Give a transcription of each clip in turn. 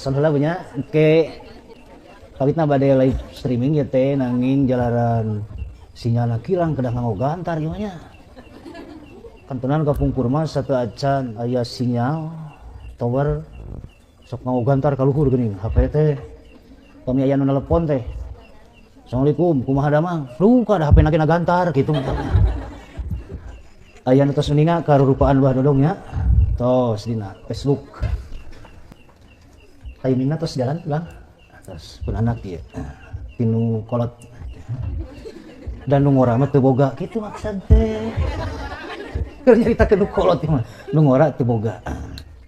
Sound heula nya ke kawitna bade live streaming ya teh nanging jalaran sinyalna kirang kedah nganggo gantar ieu nya. Kantenan kapungkur mah satu acan aya sinyal tower sok nganggo gantar ka luhur geuning HP teh. Pami aya nu nelepon teh. Assalamualaikum, kumaha damang? Lu kada HP na ge gantar kitu. Aya nu tos uninga karurupaan Bah Dodong nya. Tos dina Facebook. Timingna tos jalan ulang. Terus pun anak ieu. Tinu kolot. Dan nu ngora mah teu boga kitu maksud teh. Keur nyaritakeun nu kolot ieu mah, nu ngora teu boga.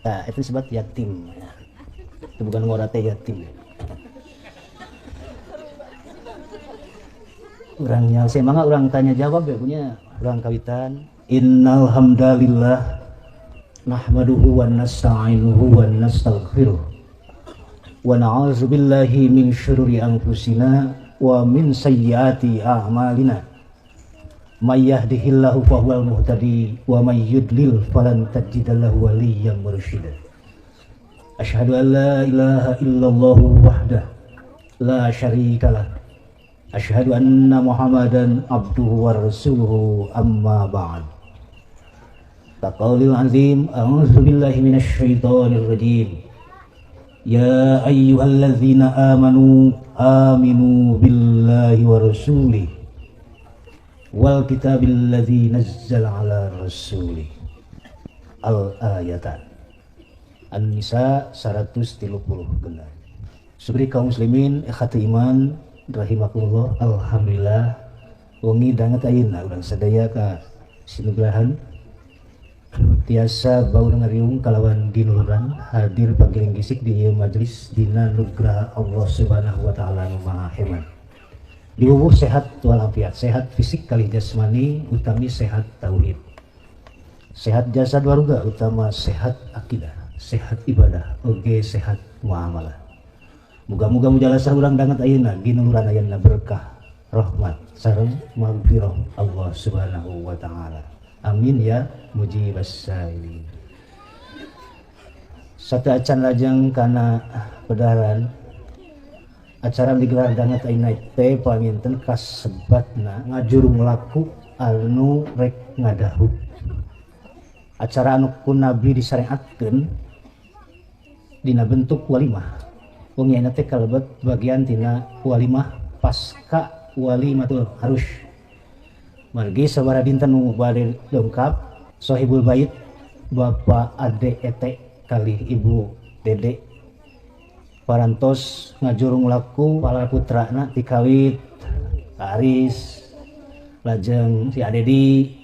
Tah itu disebut yatim. Itu bukan ngora teh yatim. Urangnya saya mangga urang tanya jawab ya punya urang kawitan. Innal hamdalillah nahmaduhu wa nasta'inuhu wa nastaghfiruh wa na'udzu billahi min syururi anfusina wa min sayyiati a'malina. May yahdihillahu fahuwal muhtadi wa may yudlil falan tajida lahu waliyyan mursyida. Asyhadu an la ilaha illallah wahdah la syarikalah. Asyhadu anna Muhammadan abduhu wa rasuluhu amma ba'd. Taqaulil azim, a'udzu billahi minasyaitonir rajim. Ya ayyuhallazina amanu aminu billahi wa rasulihi wal kitabil ladzi nazzala ala rasulih. Al ayatan. An-Nisa 130 benar. Subri kaum muslimin ikhwati iman rahimakumullah, alhamdulillah wengi danget ayeuna urang sadaya ka sinugrahan tiasa bau ngariung kalawan dinuluran hadir panggiling gisik di ieu majelis dina nugraha Allah Subhanahu wa taala nu maha hebat. Diwuwuh sehat walafiat, sehat fisik kalih jasmani utami sehat tauhid. Sehat jasad waruga utama sehat akidah, sehat ibadah, oge sehat muamalah. Muga-muga mujalasah urang danget ayeuna ginuluran ayeuna berkah rahmat sareng magfirah Allah Subhanahu wa taala. Amin ya mujibas sailin. Satu acan lajeng kana pedaran acara digelar danget ayeuna teh panginten kasebatna ngajurung laku anu rek ngadahup. Acara anu ku Nabi disyariatkeun dina bentuk walimah. Wong ayeuna teh kalebet bagian tina walimah pasca walimatul harus. Margi sabaraha dinten nu bade lengkap Sohibul Bait Bapak Ade Ete kalih Ibu Dede parantos ngajurung laku para putrana tikawit Aris lajeng si Adedi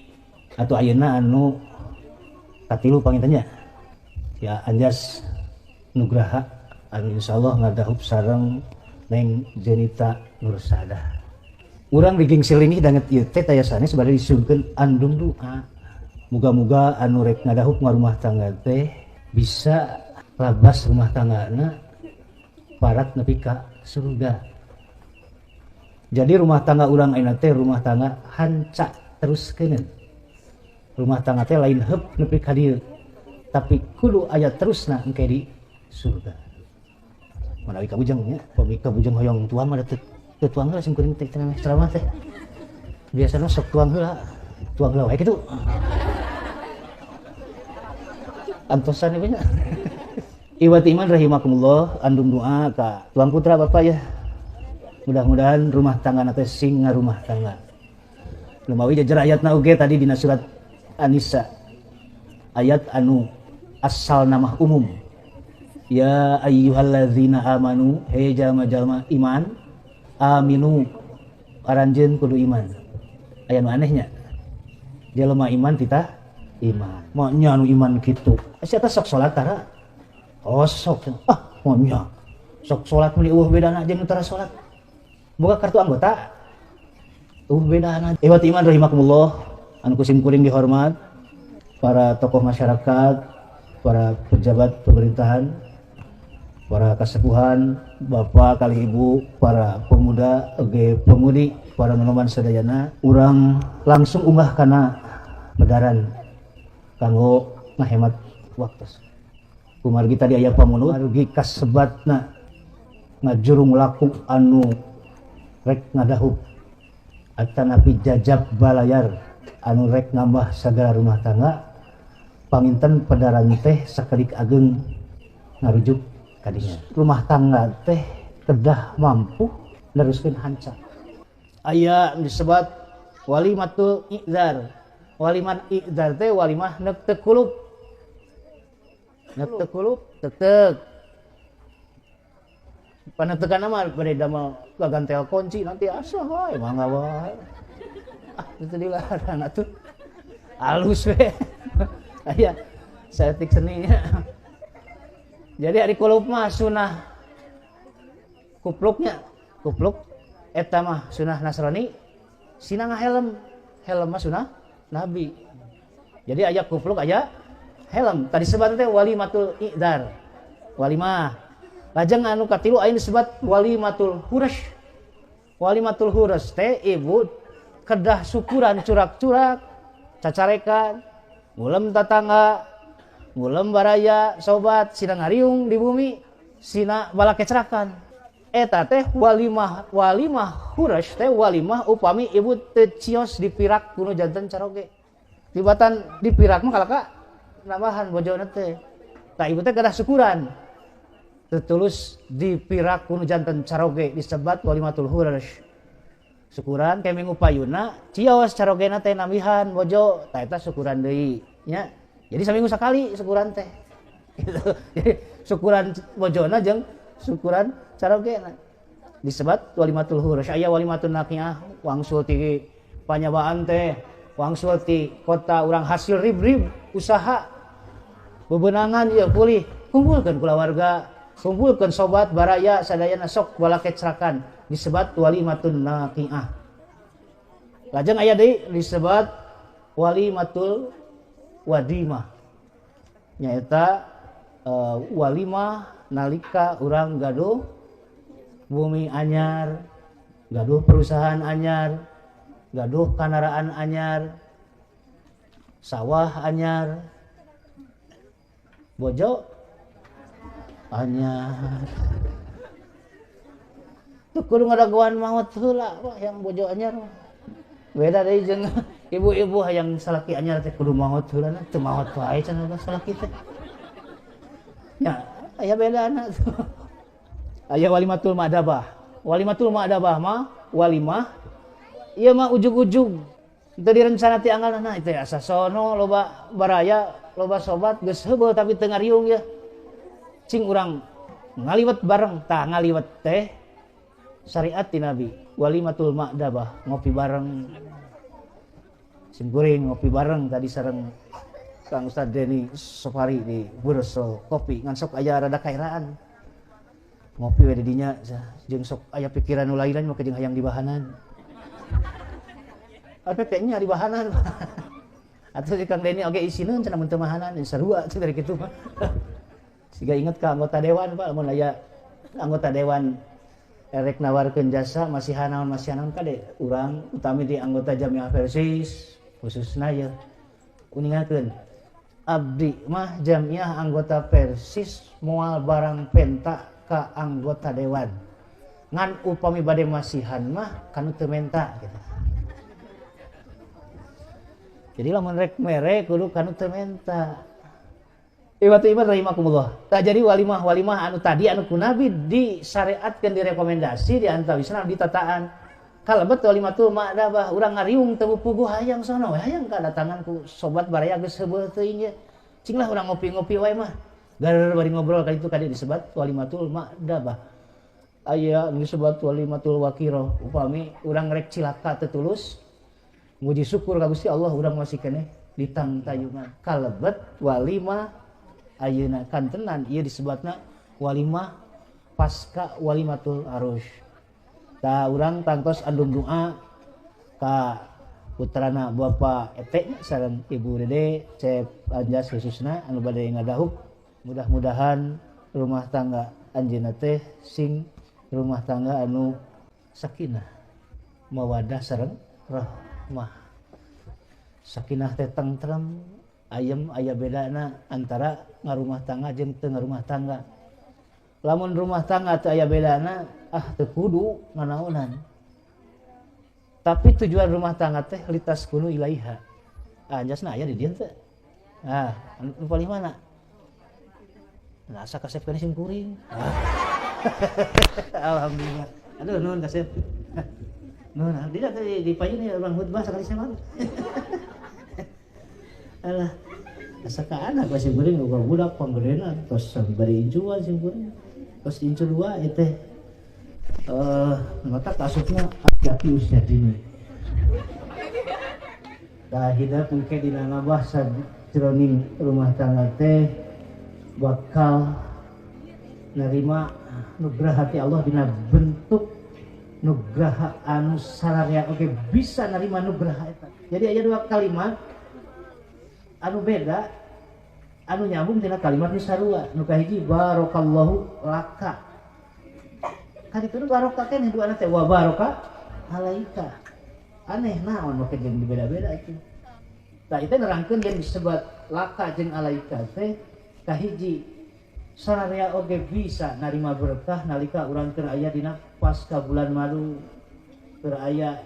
atau ayeuna anu katilu panginten nya ya Anjas Nugraha anu insyaallah ngadahup sareng Neng Jenita Nursadah. Urang diging silingih danget ieu teh tayasane sabada disungkeun andung doa. Muga-muga anu rek ngadahup ngarumah tangga teh bisa labas rumah tanggana parat nepi ka surga. Jadi rumah tangga urang ayeuna teh rumah tangga hanca teruskeun. Rumah tangga teh lain heup nepi ka dieu, tapi kudu aya terusna engke di surga. Manawi kabujeng nya, pami kabujeng hoyong tuang mah teu tuang heula sim kuring teh ceramah teh. Biasana sok tuang heula wae kitu. Antosan ieu nya. Iwati iman rahimakumullah, andung doa ka tuang putra bapak ya. Mudah-mudahan rumah tangga teh sing ngarumah tangga. Lumawi jajar ayatna oge tadi dina surat An-Nisa. Ayat anu asal nama umum. Ya ayyuhallazina amanu, hei jalma-jalma iman, aminu aranjeun kudu iman. Aya nu anehnya. Jelema iman titah iman. Maknya anu iman kitu. Sia teh sok salat tara? Oh sok. Ah, maknya. Sok salat meuni eueuh bedana jeung nu tara salat. Boga kartu anggota. Eueuh bedana. Ikhwati iman rahimakumullah, anu kusim kuring dihormat para tokoh masyarakat, para pejabat pemerintahan, para kasepuhan, bapak kali ibu, para pemuda, oge pemudi, para nonoman sadayana, urang langsung unggah kana medaran kanggo ngahemat waktu. Kumargi tadi aya pamunut margi kasebatna ngajurung laku anu rek ngadahup atanapi jajab balayar anu rek nambah sagala rumah tangga panginten pedaran teh sakedik ageng ngarujuk kadinya. Rumah tangga teh kedah mampu neruskeun hanca. Aya disebat walimatul i'dzar. Walimat i'dzar teh walimah neuk teu kulup. Neuk teu kulup tetek. Panetekan mah bade damel gagantel kunci nanti asa wae mangga wae. Ah itu dilarang atuh. Alus we. Aya saeutik seni. Jadi ari kulup mah sunah kupluknya, kupluk eta mah sunah Nasrani, sina ngahelm, helm mah sunah Nabi. Jadi aya kupluk aya helm. Tadi sebat teh walimatul i'dzar. Walimah. Lajeng anu katilu aya disebat walimatul hurash. Walimatul hurash teh ibu kedah syukuran curak-curak, cacarekan, ngulem tatangga, ngulem baraya, sobat, sina ngariung di bumi, sina balakecrakan. Eta teh walimah, walimah hurash teh walimah upami ibu teu cios dipirak kuno janten caroge. Tibatan dipirak mah kalaka nambahan bojona teh. Tah ibu teh kedah syukuran. Tetulus dipirak kuno janten caroge disebat walimatul hurash. Syukuran ke minggu payuna cios carogena teh nambihan bojo, tah eta syukuran deui nya. Jadi saminggu sakali syukuran teh. Gitu. Jadi syukuran bojona jeung syukuran carogena disebat walimatul hurash. Aya walimatun naqiah wangsul ti panyabaan teh, wangsul ti kota urang hasil rib-rib usaha bebenangan ieu pulih, kumpulkeun kulawarga, kumpulkeun sobat baraya sadayana sok balakecrakan disebat walimatun naqiah. Lajeng aya deui disebat walimatul wadimah. Nyaeta walimah nalika urang gaduh bumi anyar, gaduh perusahaan anyar, gaduh kandaraan anyar, sawah anyar, bojo anyar. Tuh kudu ngadagoan maot heula wah yang bojo anyar. Beda deui jeung ibu-ibu hayang salaki anyar teh kudu maot heula teu maot wae cenah salaki teh. Ya, aya bedana tuh. Aya walimatul ma'dabah. Walimatul ma'dabah mah walimah ieu mah ujug-ujug. Teu direncana ti anggalna itu asa sono loba baraya, loba sobat geus heubeul tapi teu ngariung ya. Cing urang ngaliwet bareng, tah ngaliwet teh syariat ti Nabi. Walimatul ma'dabah, ngopi bareng. Simkuring ngopi bareng tadi sareng Kang Ustad Denny Sopari di Burso Kopi ngan sok aya rada kairaan. Ngopi we di dinya jeung sok aya pikiran nu lainan mah jeung hayang dibahanan. Apa kayaknya dibahanan. Atuh si Kang Denny oge isineun cenah mun teu mahanan sarua cenah dari kitu mah. Siga inget ka anggota dewan Pak, lamun aya anggota dewan erek nawarkeun jasa masihan naon kade urang utami di anggota Jamiah Persis khususna ye uningakeun abdi mah jamiah anggota Persis moal barang penta ka anggota dewan ngan upami bade masihan mah kanu teu menta gitu. Jadi lamun rek mere kudu kanu teu menta. Iwatu iman rahimakumullah. Tak jadi walimah-walimah anu tadi anu ku Nabi disyariatkeun direkomendasi di antawisna ditataan. Kalebet walimatul ma'dabah urang ngariung teu puguh hayang sono we hayang kadatangan ku sobat baraya geus heubeul teuing ye. Cing lah urang ngopi-ngopi wae mah. Gar bari ngobrol ka ditu kadi disebat walimatul ma'dabah. Aya disebat walimatul waqiroh upami urang rek cilaka teu tulus muji syukur ka Gusti Allah urang masih keneh ditangtayungan. Kalebet walimah ayeuna kantenan ieu disebatna walimah pasca walimatul arus. Ta urang tangtos andum doa ka putrana Bapak Ete sareng Ibu Dede Cep Anjas khususna anu bade ngadahuk. Mudah-mudahan rumah tangga anjeunna teh sing rumah tangga anu sakinah mawadah sareng rahmah. Sakinah teh tentrem, Ayem aya bedana antara ngarumah tangga jeung teu ngarumah tangga. Lamun rumah tangga teu aya bedana, ah teu kudu nanaonan. Tapi tujuan rumah tangga teh litaskunu ilaiha. Ah anjasna aya di dieu teh. Ah, anu paling mana? Nah, asa kasep kana sim kuring. Ah. Alhamdulillah. Aduh nuhun kasep. Nuhun, tidak tadi di payun ya urang khutbah sakali sama. Alah, asa ka anak we sim kuring boga budak panggedena tos bari incuan sim kuring. Tos incu dua ieu teh. Mata kasupna aki usia dini. Tah hidup engke dina ngabah sajroning rumah tangga teh bakal nerima nugraha ti Allah dina bentuk nugraha anu sararea oge bisa nerima nugraha eta. Jadi aya dua kalimat anu beda anu nyambung tina kalimat nu sarua. Nu kahiji barakallahu laka. Kan itu barokah keneh duana teh wa barokah alaika. Aneh naon make jeung dibeda-beda itu. Tah itu nerangkeun yang disebut laka jeung alaika teh kahiji sararea oge bisa narima berkah nalika urang keur aya dina pasca bulan madu, keur aya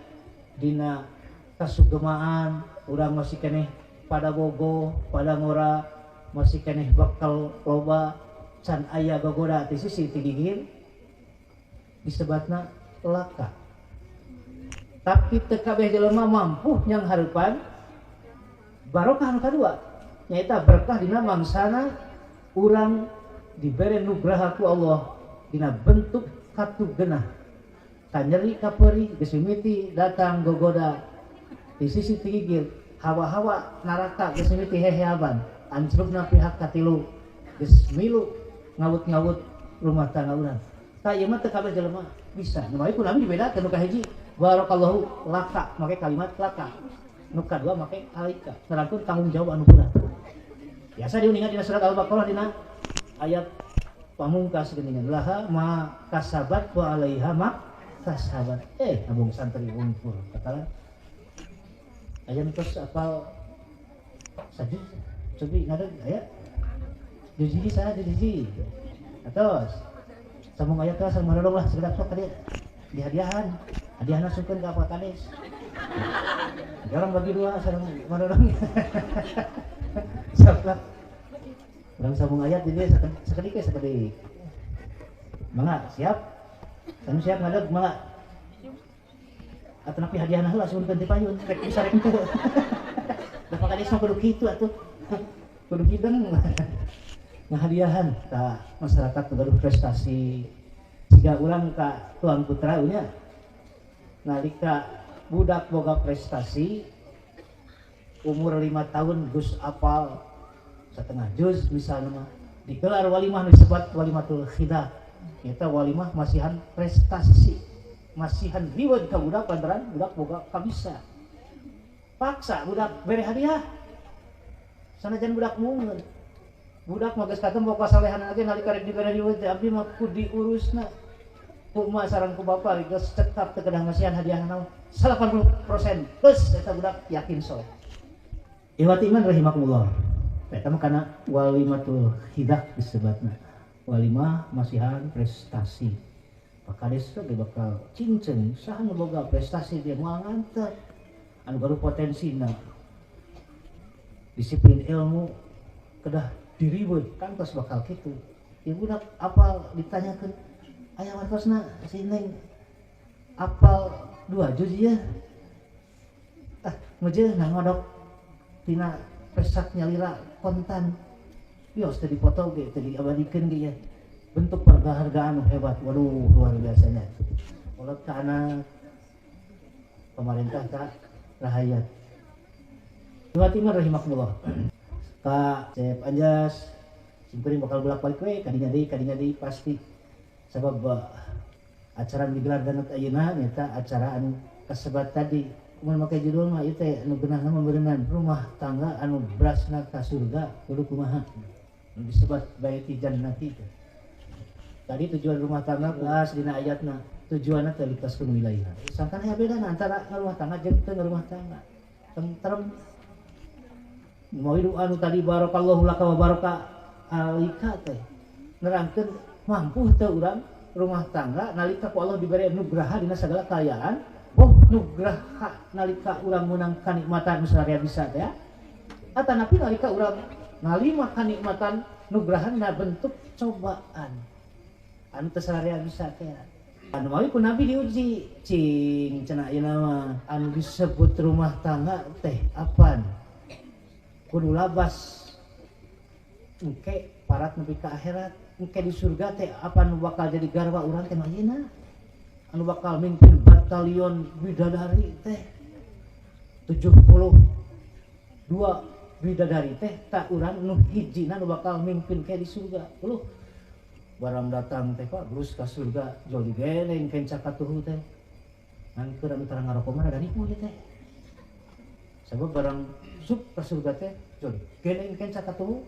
dina kasugemaan, urang masih keneh pada bogo, pada ngora, masih keneh bakal loba can aya gogoda ti sisi ti gigir disebatna laka. Tapi teu kabeh jelema mampu nyang hareupan barokah anu kadua nyaeta berkah dina mangsana urang dibere nugraha ku Allah dina bentuk katugenah kanyeri kapeuri geus mimiti datang gogoda di sisi ti gigir hawa-hawa neraka geus mimiti heheaban ancrupna pihak katilu geus milu ngawut-ngawut rumah tangga urang. Tah ieu mah teu kabeh jelema bisa. Nu ku nami dibedakeun nu kahiji barakallahu laka make kalimat laka. Nu kadua make alaika. Nerangkeun tanggung jawab anu berat. Biasa diuningan dina surat Al-Baqarah dina ayat pamungkas geuningan laha ma kasabat wa alaiha ma kasabat. Abung santri unfur katakan aya tos apal sajus cobi ngadeg aya juz hiji saha juz hiji atos sambung ayat lah sareng marolong lah sekedap sok tadi dihadiahan hadiahna sungkeun ka Pak Kades orang bagi dua sareng marolong sok lah urang sambung ayat jadi sakedik sakedik mangga siap sanu siap ngadeg mangga atanapi hadiahna heula sungkeun ti payun rek bisa rek teu da Pak Kades mah kudu kitu atuh kudu hideng ngahadiahan ka masyarakat nu gaduh prestasi siga urang ka tuang putra nya nalika budak boga prestasi umur 5 tahun geus apal setengah juz misalnya mah digelar walimah disebut walimatul khidah eta walimah masihan prestasi masihan reward ka budak lantaran budak boga kabisa paksa budak bere hadiah sanajan budak mungeun budak mah geus katempo kasalehan ge nalika rek dibere reward teh abdi mah kudu diurusna ku emak sareng ku bapa geus cekap teu kedah masihan hadiah naon 80% plus eta budak yakin soleh. Ihwati iman rahimakumullah. Eta mah kana walimatul khidah disebutna. Walimah masihan prestasi. Pak Kades teh bakal cincen saha nu boga prestasi dia moal nganter anu baru potensina. Disiplin ilmu kedah diribut kantos bakal kitu. Ieu budak apal ditanyakeun aya wartosna si Neng apal 2 juz ieu. Ah meujeuna ngodok tina pesak nyalira kontan bios teu dipoto ge teu diabadikeun ge ya. Bentuk penghargaan hebat, waduh luar biasanya. Kolot ka anak pemerintah ka rahayat. Iwati mah rahimakumullah. Ka Cep Anjas simkuring bakal bolak-balik we kadinya deui pasti. Sabab acara digelar danut ayeuna nyaeta acara anu kasebat tadi. Mun make judul mah ieu teh anu geunahna meureunnan rumah tangga anu brasna ka surga kudu kumaha. Anu disebat baiti jannati teh. Tadi tujuan rumah tangga geus dina ayatna tujuanna teh litaskunu ilaiha. Sangkan aya bedana antara rumah tangga jeung teu rumah tangga. Tentrem Mau doa nu tadi barakallahu laka wa baraka alika teh nerangkeun mampu teu urang rumah tangga nalika ku Allah diberi nugraha dina sagala kaayaan. Oh nugraha nalika urang meunang kanikmatan nu sararea bisa teh ya. Atanapi nalika urang nalima kanikmatan nugraha dina bentuk cobaan anu teu sararea bisa teh. Anu mawi ku Nabi diuji cing cenah ayeuna mah anu disebut rumah tangga teh apan kudu labas engke parat nepi ka akhirat engke di surga teh apa nu bakal jadi garwa urang teh ayeuna anu bakal mimpin batalion bidadari teh 72 bidadari teh tak urang nu hijina nu bakal mimpin ke di surga. Uluh barang datang teh Pak terus ka surga jol digeleng kenca katuhu teh ngan keur anu tara ngarokok mah rada nipu teh sabab barang sup ka surga teh jol digeleng kenca katuhu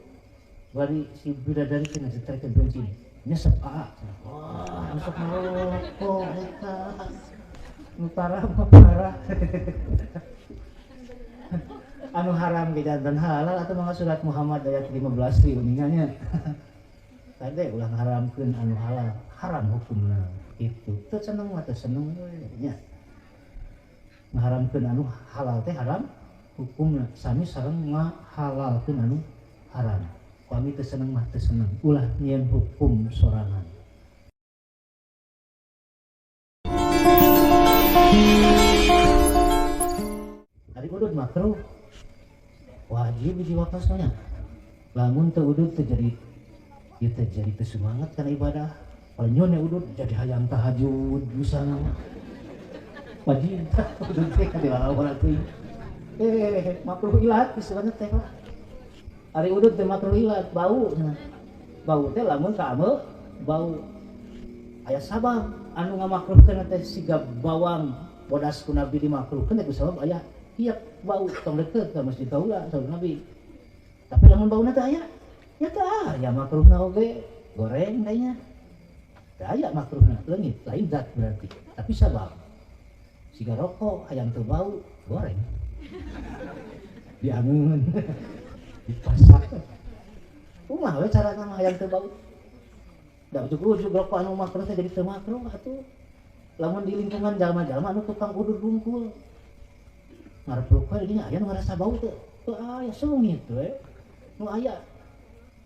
bari si bidadari teh ngajetrekeun bensin nyesep aa. Wah, masuk ngarokok eta nu parah mah parah. Anu haram ge janten halal atau mangga surat Muhammad ayat 15 di uninganya. Tadi ulah ngaharamkeun anu halal, haram hukumna itu. Teu seneng mah teu seneng we nya. Ngaharamkeun anu halal teh haram hukumna sami sareng ngahalalkeun anu haram. Kami teu seneng mah teu seneng, ulah nyieun hukum sorangan. Ari udud makruh wajib di wakasnya. Lamun teu udud teu jadi ieu teh jadi teu semangat kana ibadah. Kalau nyonya udud jadi hayang tahajud bisa mah. Wajib tah udud teh ka dilawan atuh. Makruh ilat istilahna teh lah. Ari udud teh makruh ilat bau cenah. Bau teh lamun ka ame bau. Aya sabab anu ngamakruhkeun teh siga bawang bodas ku Nabi dimakruhkeun teh ku sabab aya hiap bau tong deket ka masjid kaula saur Nabi. Tapi lamun bauna teh aya nya teh aya makruhna oge goreng kayaknya. Teh aya makruhna leungit lain zat berarti. Tapi sabab siga rokok hayang teu bau goreng. Diangeun dipasak. Kumaha we carana mah hayang teu bau. Da ujug-ujug rokok anu makruh teh jadi teu makruh atuh. Lamun di lingkungan jalma-jalma anu tukang udud hungkul. Ngarep rokok dinya aya nu ngarasa bau teu. Teu aya sungit we. Nu aya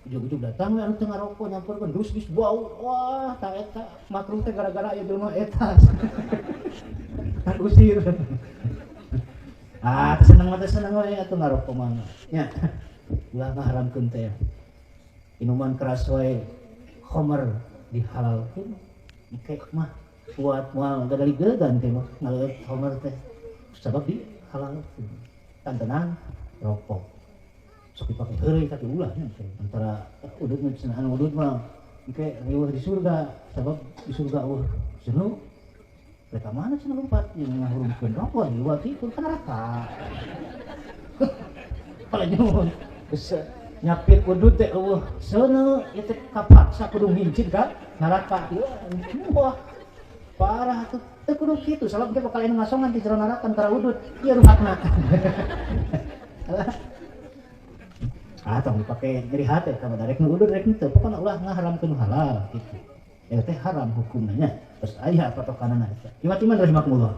ujug-ujug datang we anu teu ngarokok nyampurkeun dus geus bau. Wah, ta eta makruh teh gara-gara aya jelema eta. Kan usir. Ah, teu seneng mah teu seneng we atuh ngarokok mah. Nya. Ulah ngaharamkeun teh. Minuman keras wae khamar dihalalkeun. Engke mah kuat moal gadaligegan teh mah ngaleut khamar teh. Sabab dihalalkeun. Tantenan rokok. Sok dipake heureuy tapi ulah nya teh. Antara udud mah cenah udud mah engke riweuh di surga sabab di surga eueuh jenuh. Mereka mana cenah lompat yang ngahurungkeun rokok di luar itu kan neraka. Paling geus nyapit udud teh eueuh seuneu ieu teh kapaksa kudu ngincin ka neraka. Wah, parah tuh. Teu kudu kitu sabab ge bakal anu ngasongan di jero neraka antara udud. Ieu ruhakna. Ah, tong dipake nyeri hate ka darek nu udud rek teu pokona ulah ngaharamkeun halal kitu. Eta teh haram hukumna nya. Terus aya patokanana eta. Iwatiman rahimakumullah.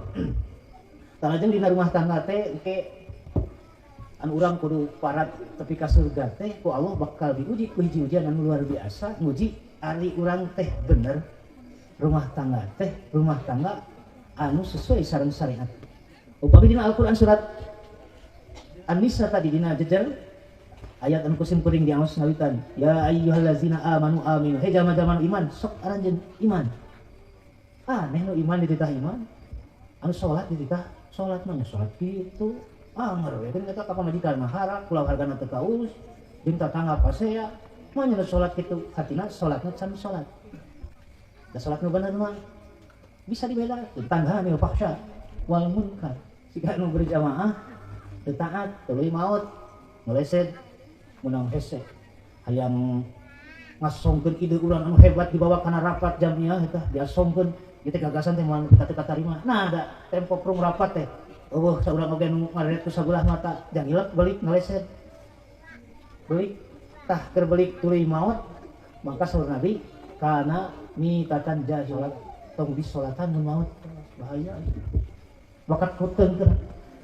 Talajeng dina rumah tangga teh engke anu urang kudu parat tepi ka surga teh ku Allah bakal diuji ku hiji ujian anu luar biasa nguji ari urang teh bener rumah tangga teh rumah tangga anu sesuai sareng syariat. Upami dina Al-Qur'an surat An-Nisa tadi dina jejer ayat anu kusim kuring diaos ngawitan ya ayyuhallazina amanu aminu hei jalma-jalma iman sok aranjeun iman. Aneh nu iman dititah iman anu salat dititah salat mah nya salat kitu. Ah ngarewe kan eta ka pamajikan mah harak kula hargana teu kaurus jeung tatangga pasea mah nya salat kitu hatina salatna can salat. Da salat nu bener mah bisa dibedakeun tanghani fahsya wal munkar. Siga nu berjamaah teu taat tuluy maot ngeleset menang hese hayang ngasongkeun ide urang anu hebat dibawa kana rapat jamiah eta diasongkeun ieu teh gagasan teh moal teu katarima. Nah da tempo prung rapat teh eueuh saurang oge nu ngaret ku sabelah mata jang ilek balik ngeleset. Belik tah keur belik tuluy maot maka saur Nabi kana mitatan jahiliyah tong disolatan mun maot bahaya. Bakat kuteung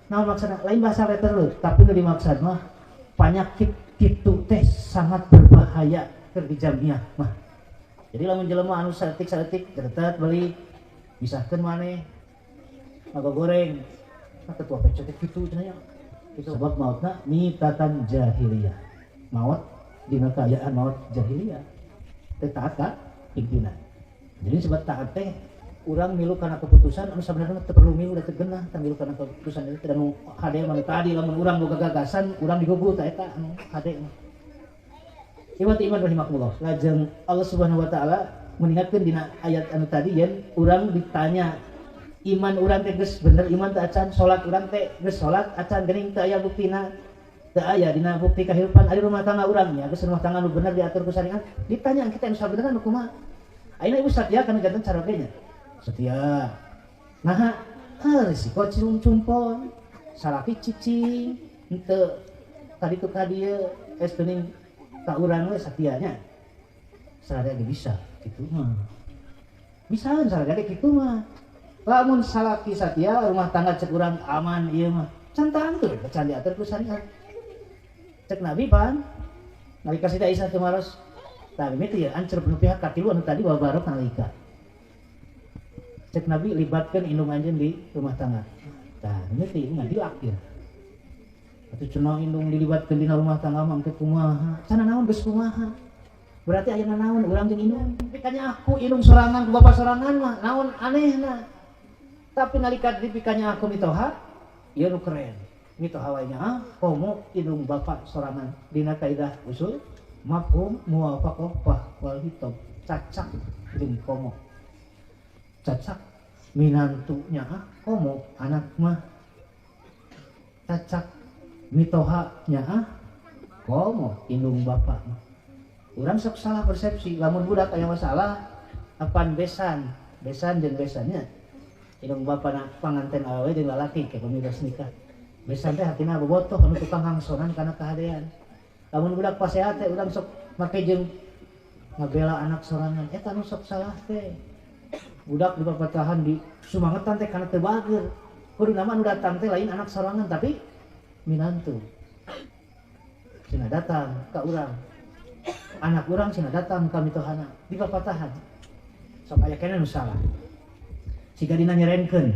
naon maksudna lain bahasa letter tapi nu dimaksud mah penyakit kitu teh sangat berbahaya keur di jamiah mah. Jadi lamun jelema anu saeutik-saeutik geretet beli misahkeun maneh ngagoreng nah ketua PC teh kitu cenah nya. Sebab maotna mitatan jahiliyah. Maot dina kaayaan maot jahiliyah. Teh taat ka pimpinan. Jadi sebab taat teh urang milu kana keputusan anu sabenerna teu perlu milu da teu geunah tah milu kana keputusan itu anu hade mah tadi lamun urang boga gagasan urang digugu ta eta anu hade mah. Iwati iman rahimakumullah. Lajeng Allah Subhanahu wa taala mengingatkeun dina ayat anu tadi yen urang ditanya iman urang teh geus bener iman teh acan salat urang teh geus salat acan geuning teu aya buktina teu aya dina bukti kahirupan ari rumah tangga urang nya geus rumah tangga nu bener diatur ku syariat ditanya kita anu sabenerna nu kumaha ayeuna ibu satia kana janten caroge nya setia naha risiko cium-cumpon salaki cicing henteu tadi tu ka dieu es geuning ka urang we satianya sararea ge bisa kitu mah bisa sararea ge kitu mah lamun salaki satia rumah tangga cek urang aman ieu mah can tangtu can diatur ku syariat cek Nabi pan nalika Siti Aisyah teu maros tah mimiti ya ancer penuh pihak katilu anu tadi babarok nalika cek Nabi libatkeun indung anjeun di rumah tangga tah mimiti ngadilak ya atuh cenah indung dilibatkeun dina rumah tangga mah engke kumaha cenah naon geus kumaha berarti aya naon urang jeung indung pikanya aku indung sorangan ku bapak sorangan mah naon anehna tapi nalika dipikanya aku mitoha ieu nu keren mitoha wae nya komo indung bapak sorangan dina kaidah usul mafhum muwafaqah wal hitab cacak jeung komo cacak minantunya komo anak mah cacak mitoha nya komo indung bapak mah urang sok salah persepsi lamun budak aya masalah apan besan besan jeung besannya indung bapana panganten awewe jeung lalaki ke pamiros nikah besan teh hatina bobotoh anu tukang hangsonan kana kahadean lamun budak pasea teh urang sok make jeung ngabela anak sorangan eta nu sok salah teh budak dipapatahan di sumangetan teh kana teu bager kudu nama nu datang teh lain anak sorangan tapi minantu cenah datang ka urang anak urang cenah datang ka mitohana dipapatahan sok aya keneh nu salah siga dina nyerenkeun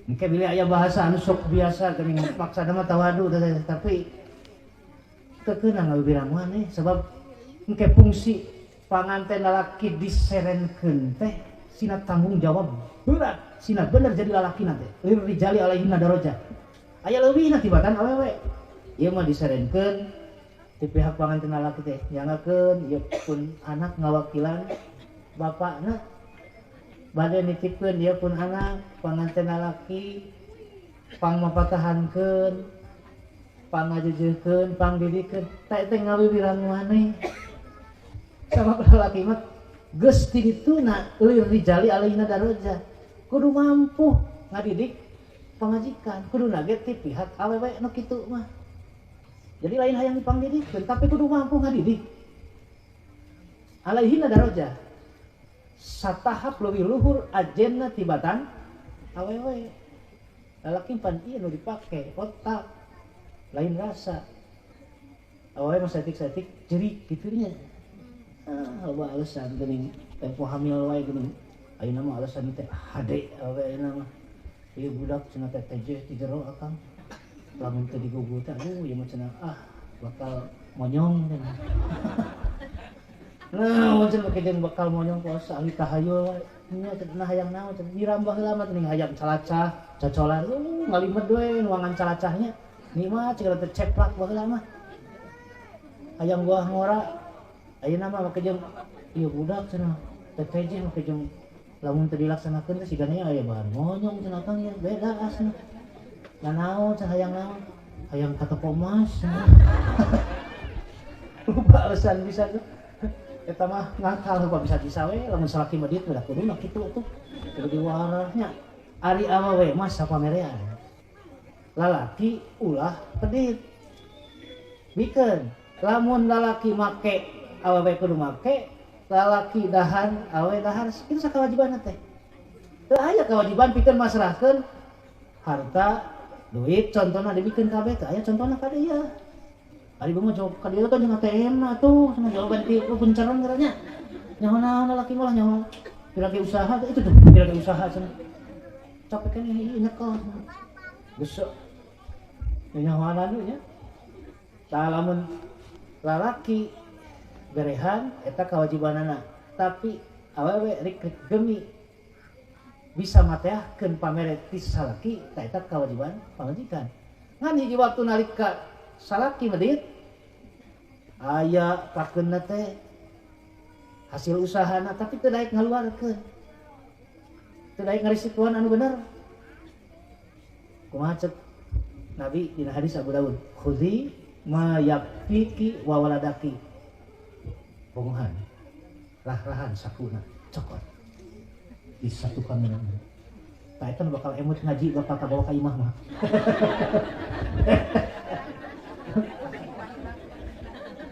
engke bilih aya bahasa anu sok biasa geuning maksana mah tawadu tapi teu keunang ngabibirang maneh sebab engke fungsi panganten lalaki diserenkeun teh sina tanggung jawab berat sina bener jadi lalaki teh lir rijali alaihinna darajah aya leuwihna tibatan awewe ieu mah diserenkeun ti pihak panganten lalaki teh nyangakeun ieu pun anak ngawakilan bapakna bade nitipkeun ieu pun anak panganten lalaki pangmapatahankeun pangajeujeuhkeun pangdidikeun teh teh ngawiwiran maneh sabab lalaki mah geus ti dituna lir rijali alaihinna darajah kudu mampu ngadidik pamajikan kudu nage ti pihak awewe nu kitu mah jadi lain hayang dipangdidikeun tapi kudu mampu ngadidik alaihinna darajah satahap leuwih luhur ajenna tibatan awewe lalaki pan ieu nu dipake otak lain rasa awewe mah saeutik-saeutik jerik kitu nya ah loba alasan geuning tempo hamil wae geuning ayeuna mah alasan teh hade awewe ayeuna mah ieu budak cenah teh tejeh ti jero akang lamun teu digugu teh aduh ieu mah cenah ah bakal monyong cenah nah mun cenah make jeung bakal monyong puasa ahli tahayul wae nya cenah hayang naon cenah nyiram baheula mah teuing hayang calacah cocolan ngalimed we nuangan calacahnya nikmat cenah teh ceplak baheula mah hayang buah ngora ayeuna mah make jeung ieu budak cenah teh tejeh make jeung lamun teu dilaksanakeun teh sigana aya bahan monyong cenah kang ya beda asna nah naon cenah hayang naon hayang ka toko emas lupa alasan bisa tuh eta mah ngakal lupa bisa-bisa we lamun salaki mah dieu udah kudu mah kitu tuh kudu diwarahnya ari awewe mah sapamerean lalaki ulah pedit bikeun Lamun lalaki make awewe kudu make, lalaki dahar awewe dahar, itu sakawajiban teh. Teu aya kewajiban pikeun masrahkeun harta, duit contohna dibikeun kabeh teh aya contohna ka dieu. Ari mah jawab ka dieu kan jeung ATM na atuh, cenah jawaban ti punceran ngarannya. Nyaho naon lalaki mah nyaho pira usaha itu tuh, pira usaha cenah. Capek kan ieu nyekel. Geus nyahoanan nya. Tah lamun lalaki berehan eta kewajibanana, tapi awewe rik gemi bisa mateahkeun pamere ti salaki, tah eta kewajiban pamajikan. Ngan hiji waktu nalika salaki medit aya pakeunna teh hasil usahana tapi teu daek ngaluarkeun. Teu daek ngarisikoan anu bener. Kumaha cek Nabi dina hadis Abu Daud, "Khudzi ma yakfiki wa waladaki." Bongohan rah-rahan sakuna cokot disatukan dengan tah eta bakal emut ngaji bakal kabawa ka imah mah.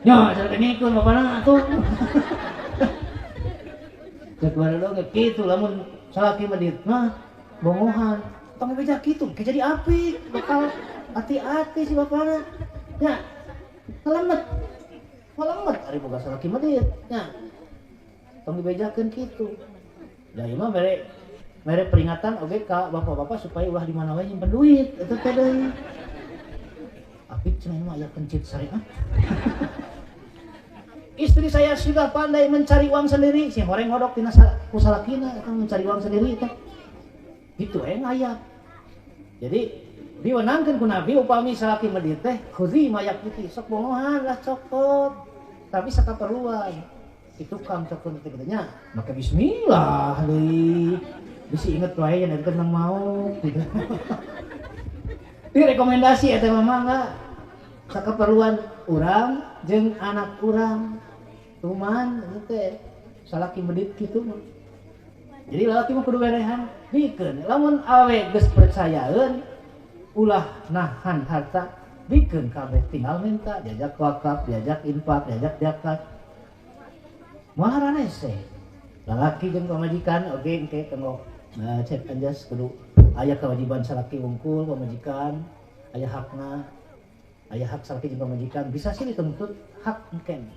Nya cenah ngikun bapana atuh. Cek baredo ge kitu lamun salaki medit mah bongohan tong beja kitu ke jadi apik bakal hati-hati si bapana. Nya ngalemet. Ngalemet ari boga salaki medit nya. Tong dibejakeun kitu. Da ieu mah mere peringatan oge ka bapak-bapak supaya ulah di mana wae nyimpen duit eta teh deui. Apik cenah mah aya pencit syariat. Istri saya sudah pandai mencari uang sendiri, si horeng hodok tina ku salakina eta mencari uang sendiri eta. Gitu we ngayap. Jadi diwenangkeun ku Nabi upami salaki medit teh khudzi ma yakfiki, sok bongohan lah cokot. Tapi sakaperluan. Itu kang cokot teh kitu nya. Make bismillah deui. Bisi inget wae nya teh mau gitu. Direkomendasi eta mah mangga sakaperluan urang jeung anak urang. Tuman eta teh salaki medit kitu mah. Jadi lalaki mah kudu berehan bikeun. Lamun awe geus percayaeun ulah nahan harta bikeun kabeh tinggal minta diajak wakaf, diajak infak, diajak zakat. Moal ranese. Lalaki jeung pamajikan oge engke kanggo cek anjas kudu aya kewajiban salaki wungkul pamajikan, aya hakna, aya hak salaki jeung pamajikan bisa sih dituntut hak engken.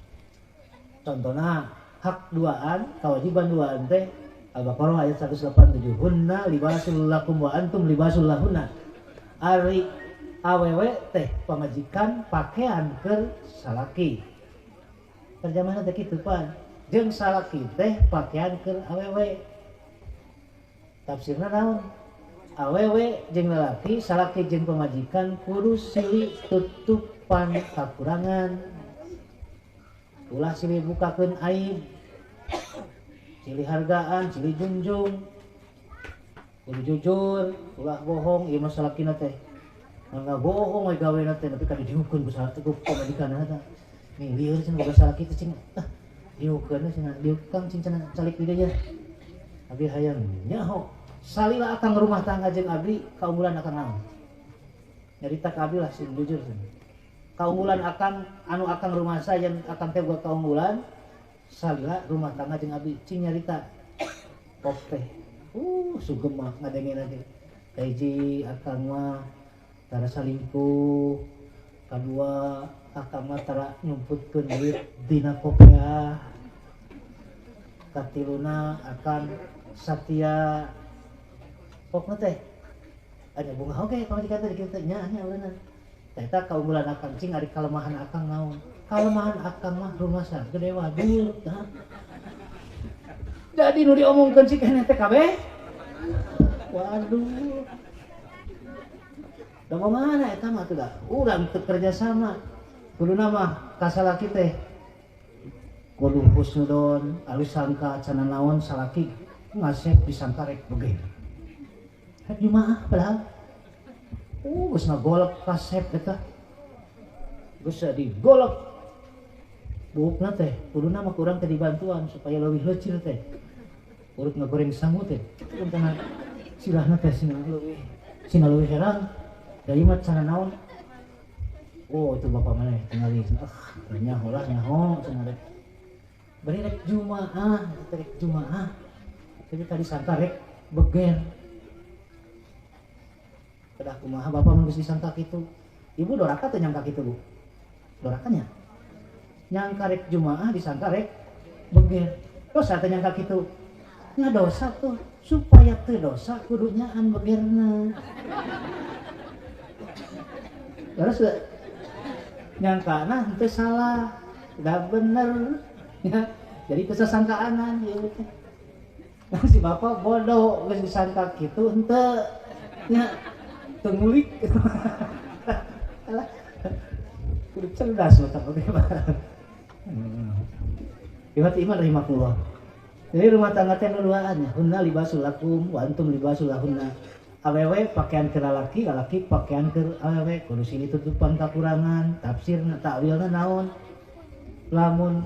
Contohna hak duaan, kewajiban duaan teh Al-Baqarah ayat 187, hunna libasul lakum wa antum libasul lahunna. Ari awewe teh pamajikan pakaian keur salaki. Terjemahan teh kitu pan. Jeung salaki teh pakaian keur awewe. Tafsirna naon? Awewe jeung lalaki, salaki jeung pamajikan kudu silih tutupan kakurangan. Ulah silih bukakeun aib. Silih hargaan, silih junjung. Kudu jujur, ulah bohong ieu mah salakina teh. Mangga bohong we gawena teh tapi ka didihukeun ku salaki ku pamajikanna teh. Nih lieur cenah boga salaki teh cenah. Ah, dihukeun cenah, dihukeun cing cenah calik di dieu. Abi hayang nyaho. Salila akang rumah tangga jeung abdi kaunggulan akang naon? Nyarita ka abdi lah sing jujur cenah. Kaunggulan akang anu akang rumah saya jeung akang teh boga kaunggulan salila rumah tangga jeung abdi cing nyarita pop teh. Sugem mah ngadengena teh. Kahiji akang mah tara salingkuh, kadua akang mah tara nyumputkeun duit dina kopiah. Katiluna akang satia pokna teh. Anya bunga oge pamajikan teh dikitu teh nya nya bener. Tah eta kaunggulan akang cing ari kalemahan akang naon? Kalemahan akang mah rumasa gede wadul tah. Jadi nu diomongkeun si keneh teh kabeh. Waduh. Da mana eta mah tuh da? Urang teu kerja sama. Kuduna mah ka salaki teh kudu husnudon, alus sangka cenah naon salaki ngasep disangka rek begeh. Rek jumaah padahal. Geus ngagolek kasep eta. Geus digolek. Buukna teh kuduna mah kurang teh dibantuan supaya leuwih leucir teh. Urut ngagoreng sangu teh. Kuntana silahna teh sina leuwih herang. Da ieu mah cenah naon Oh itu bapak mana tinggal di ah nyaho lah nyaho cenah rek. Bari rek jumaah, rek jumaah. Tapi tadi sangka rek beger. Kedah kumaha bapak mun geus disangka kitu. Ibu doraka teh nyangka kitu Bu. Dorakanya. Nyangka rek jumaah disangka rek beger. Dosa teh nyangka kitu. Nya dosa tuh supaya teu dosa kudu nyaan begerna. Terus nyangkana henteu salah, udah bener. Ya, jadi kesesangkaanan ieu teh. Nah, si bapak bodoh geus disangka kitu henteu. Nya teu ngulik. Alah. Kudu cerdas mata oge mah. Iwat iman rahimakumullah. Jadi rumah tangga teh nu duaan nya, hunna libasul lakum wa antum libasul lahunna. Awewe pakaian keur lalaki, lalaki pakaian keur awewe, kudu silih tutupan kakurangan, tafsirna takwilna naon. Lamun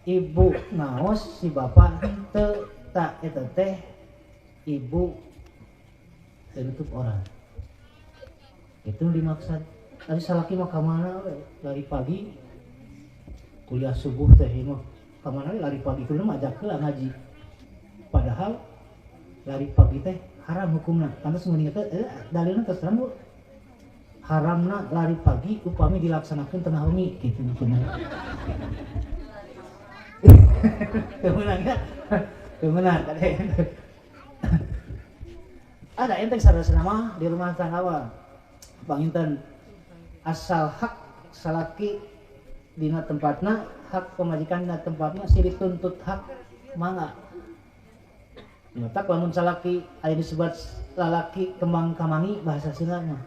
ibu ngaos si bapak henteu tak eta teh ibu teu nutup orang. Itu dimaksud. Tadi salaki mah ka mana we? Lari pagi kuliah subuh teh mah ka mana we lari pagi kudu mah ajak heula ngaji. Padahal lari pagi teh haram hukumna. Pantes mun inget teh dalilna terus terang Bu. Haramna lari pagi upami dilaksanakeun tengah wengi kitu hukumna. Teu meunang ya? Teu meunang kade. Ada enteng sadasana mah di rumah tangga mah. Panginten asal hak salaki dina tempatna, hak pamajikan dina tempatna silih tuntut hak mangga. Matak lamun salaki aya disebut lalaki kembang kamangi bahasa Sunda mah.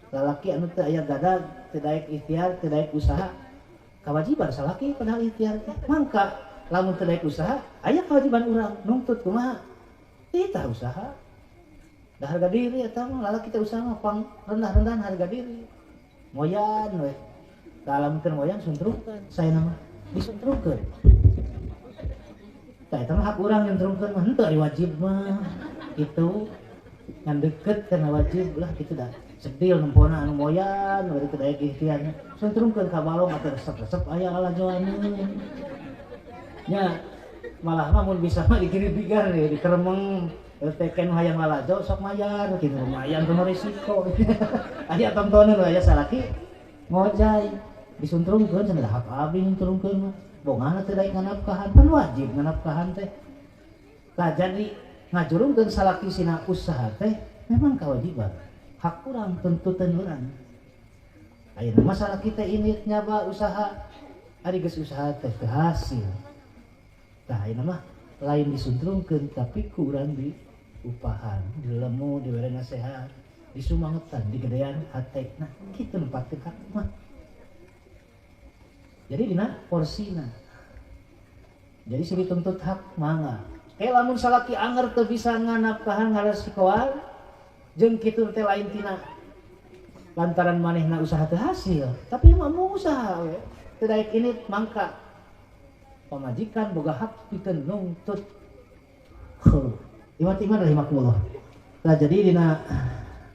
Lalaki anu teu aya gadag, teu daek ikhtiar, teu daek usaha. Kewajiban salaki padahal ikhtiar teh. Mangka lamun teu daek usaha, aya kewajiban urang nuntut kumaha? Titah usaha. Da harga diri eta mah lalaki teh usaha mah pang rendah-rendahan harga diri. Moyan we. Dalam keur moyan suntrungkeun saena mah disuntrungkeun. Tah eta mah hak urang nyuntrungkeun mah henteu ari wajib mah. Kitu ngan deukeut kana wajib lah kitu dah. Sedil nempona anu moyan we teu daek ikhtiarna. Suntrungkeun ka balong atuh resep-resep aya lalajoaneun. Nya malah mah mun bisa mah digiribigan we dikeremeng. Teh nu hayang lalajo sok mayar kitu lumayan kuno risiko. Aya tontonan we aya salaki ngojay disuntrungkeun cenah hak abdi nyuntrungkeun mah. Bongana teu daek nganapkahan pan wajib nganapkahan teh. Tah jadi ngajurungkeun salaki sina usaha teh memang kewajiban. Hak urang tuntutan urang. Ayeuna mah salaki teh ini nyaba usaha ari geus usaha teh teu hasil. Tah ayeuna mah lain disuntrungkeun tapi ku urang di upahan, dilemu, diberi nasihat, disumangetan, digedean hate. Nah, kitu nempatkeun hak mah. Jadi dina porsina. Jadi silih tuntut hak mangga. Kayak lamun salaki anger teu bisa nganapkahan ngaresikoan jeung kitu teh lain tina lantaran manehna usaha teu hasil, tapi mah mau usaha we. Teu daek ini mangka pamajikan boga hak pikeun nuntut. Iwat iman rahimakumullah. Nah jadi dina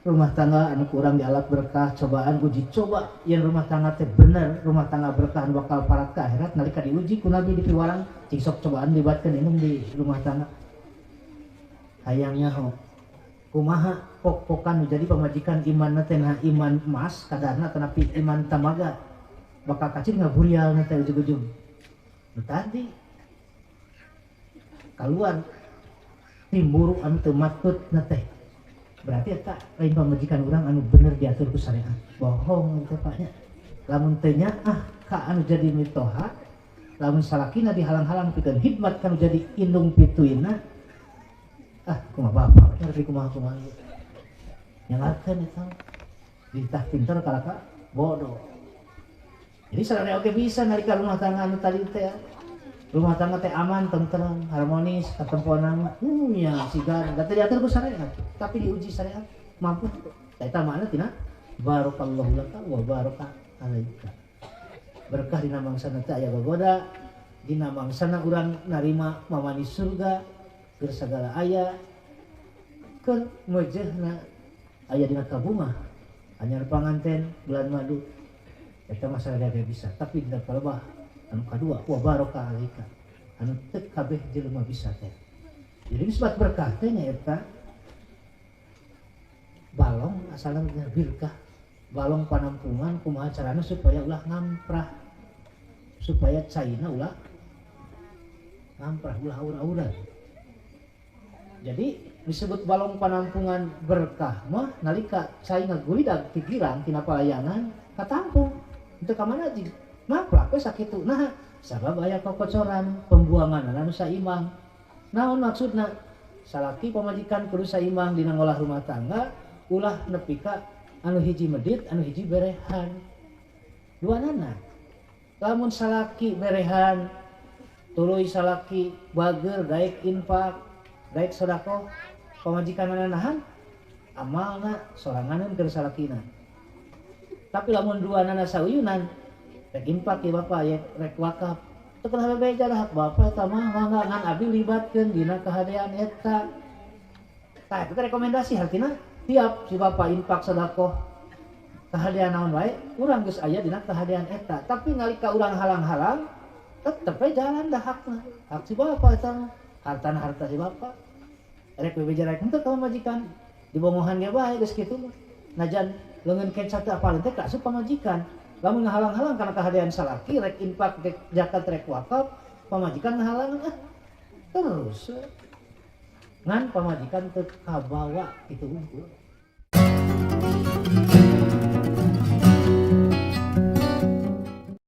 rumah tangga anu kurang dialap berkah cobaan uji coba yang rumah tangga teh bener rumah tangga berkah anu bakal parat ka akhirat nalika diuji ku Nabi dipiwarang cing sok cobaan libatkeun indung di rumah tangga. Hayang nyaho kumaha pok-pokan nu jadi pamajikan imanna teh nah iman emas kadarna tetapi iman tamaga bakal kacir ngaburialna teh ujug-ujug. Nu tadi kaluar timburu anu teu matut na teh berarti eta lain pamajikan urang anu bener diatur ku syariat. Bohong teh Pak nya. Lamun teu nyaah ka anu jadi mitoha, lamun salakina dihalang-halang pikeun hikmat kanu jadi indung pituina, ah kumaha bapak ngerti kumaha-kumaha. Nyalarkeun eta ditah pinter kalaka bodoh. Jadi sararea oge bisa nalika rumah tangga anu tadi teh rumah tangga teh aman, tentrem, harmonis, katempona mah ya sigar, da teu diatur ku syariat, tapi diuji syariat mampu. Tah eta makna tina barakallahu laka wa baraka alaika. Berkah dina mangsana teh aya gogoda, dina mangsana urang narima mamani surga, keur sagala aya, keur mejehna aya dina kabungah, anyar panganten bulan madu. Eta masalah gak bisa, tapi tidak palebah anu kadua wa barokah alaika. Anu teu kabeh jelema bisa teh. Jadi disebut berkah teh nyaeta balong asalna berkah. Balong panampungan kumaha carana supaya ulah ngamprah. Supaya caina ulah ngamprah, ulah aur-auran. Jadi disebut balong panampungan berkah mah nalika cai ngagulidag ti girang tina palayangan katampung. Teu ka mana jig maplak we sakitu. Nah, sabab aya kokocoran pembuangan anu saimang. Naon maksudna? Salaki pamajikan kudu saimang dina ngolah rumah tangga, ulah nepi ka anu hiji medit, anu hiji berehan. Duanana. Lamun salaki berehan, tuluy salaki bager daek infak, daek sedekah, pamajikanana nahan, amalna soranganeun keur salakina. Tapi lamun duanana sauyunan, rek infak ya bapak ya, rek wakaf. Teu kenal beja hak bapak eta mah mangga ngan abdi libatkeun dina kahadean eta. Tah eta rekomendasi hartina tiap si bapak infak sedekah kahadean naon wae, urang geus aya dina kahadean eta. Tapi nalika urang halang-halang tetep we jalan dah hakna. Hak si bapak eta mah, hartana harta si bapak. Rek bebeja rek henteu ka pamajikan, dibongohan ge bae geus kitu mah. Najan leungeun kenca teu apaleun teh kaasup pamajikan. Lamun ngahalang-halang kana kahadean salaki rek infak rek zakat rek wakaf, pamajikan ngahalang ah. Terus ngan pamajikan teu kabawa kitu unggul.